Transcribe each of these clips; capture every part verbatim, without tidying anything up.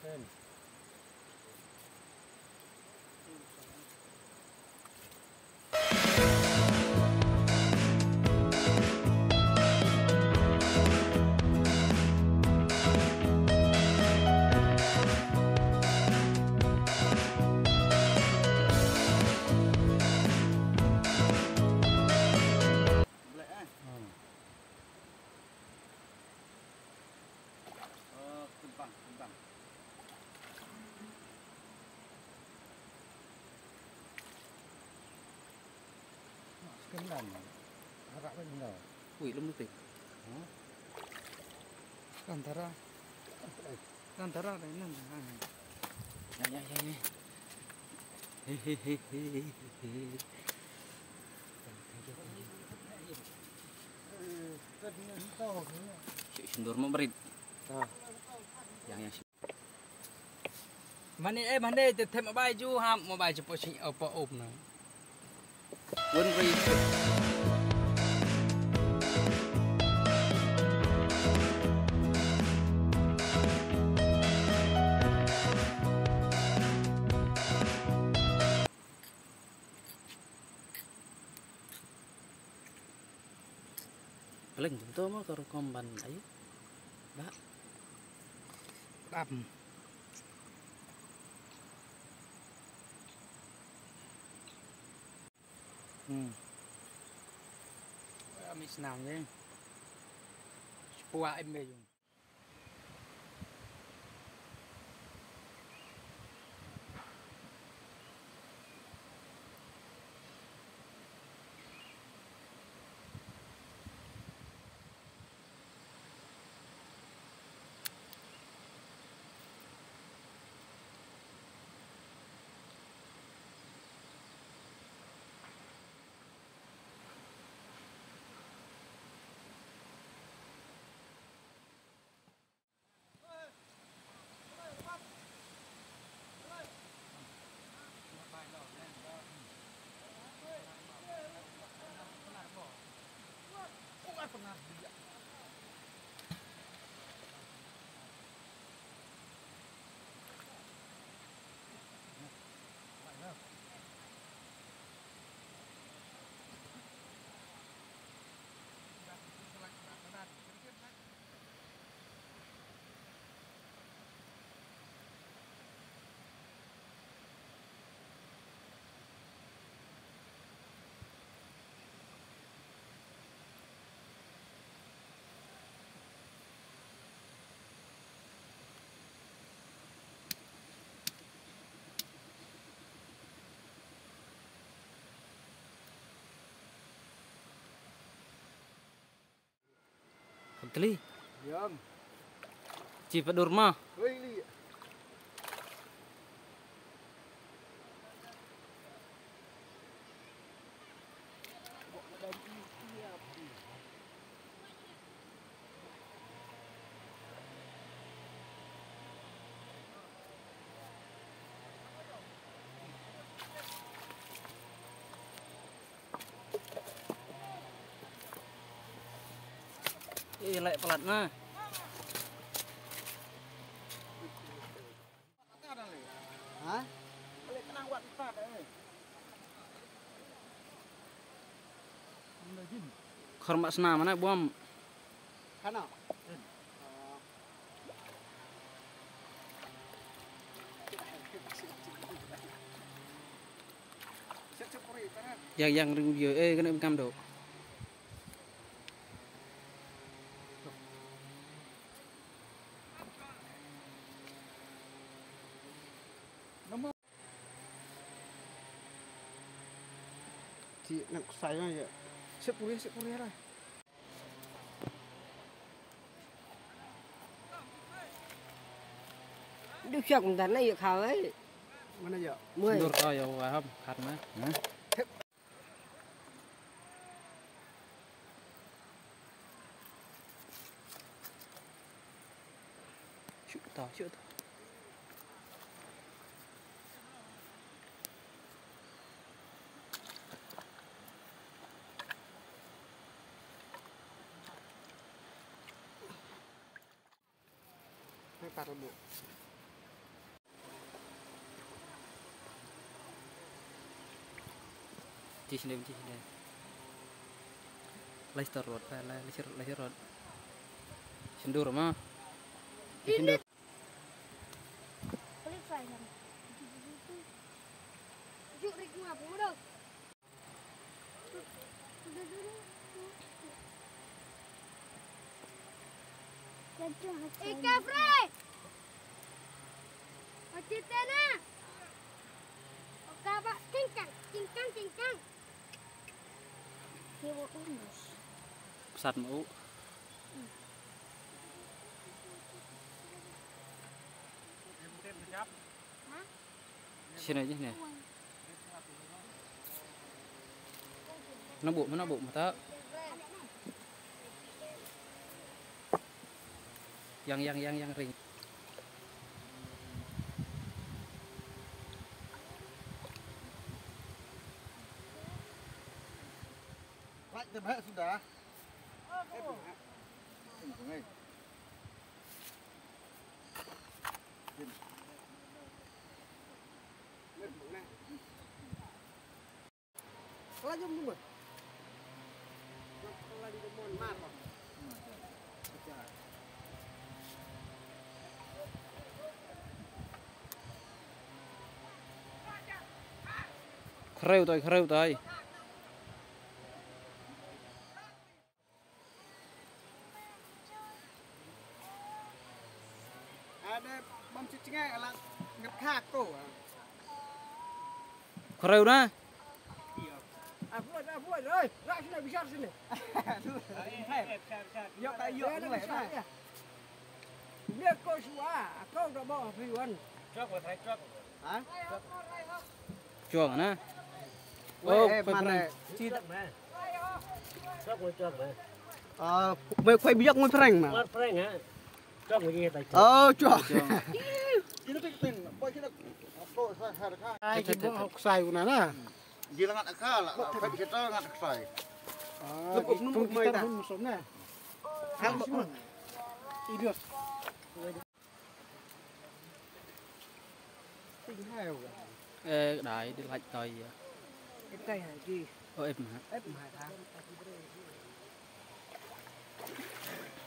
Bleh, eh. Hmm. Oh, kembang, kembang. Kembang. Harap kan enggak. Wih, lembut eh. Hmm? Antara. Eh. Antara, antara. Ya, ya, ya, ya. He, he, he, he, he. Shi-, shindur mo berit. Ah. Yang, yang shi-, mane, eh, mane, te, te, mo bai ju, ha, mo bai ju, po shi, oh, po up na. Wun ri. Paling jumto mo ka rukom ban ayu. Ba. Dam. Hmm. Ami snam je. Sepua em be jung. Kali. Yam. Ci padur ma. Wei li. Eh, leh palat na. Ha? Khor mak sna mana buam. Kana? Yang, yang ring video, eh, kena kam do. Ti nak kusai ya. Sepuri, sepuri lah. Duk siak bentar na ya kawai. Mana ya? Mui. Sindur kau ya, waham, karena. Hah? Shu ta, shu ta. Hai, para bu. Ti sini, ti sini. Leicester Road, eh, Le-, Leicester, Leicester Road. Sindur ma. Sindur. Ika Frey. Oke tena. Oka ba kingkang, kingkang, kingkang. Pesat mau. Sini aja nih. Mana bu, mana bu, mata. Yang, yang, yang, yang ring. Right, tebak sudah. Khreu tai, khreu tai. Ada bam cicing ala ngetkha ko. Khreu na. Abu, abu, oi, rak sini, bichar sini. Yok, yok, yok. Dia ko sua, aku dah bawa api wan. Cok, cok. Ha? Chuang na. Oh, eh, phai mana? Prank. Chi dak ma. Chuang, chuang ma. Ah, mai phai biak mai prank ma. Mar prank ha. Chuang ma ye tai. Oh, chuang. Chuang. Ai, ki bo hok sai una na. Ji la ngat ka la, phai bi ta ngat sai. Ah, ki computer hun musom na. Hang. Idiot. Eh, dai, di lait toi ya. Ep kai ha ji. Oh, ep ma. Ep ma tha.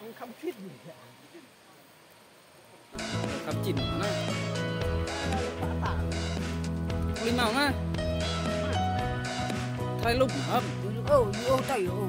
Ong kham kit ni. Kham chin na. Limau na. Trai lup hap. Oh, oh, tai, oh.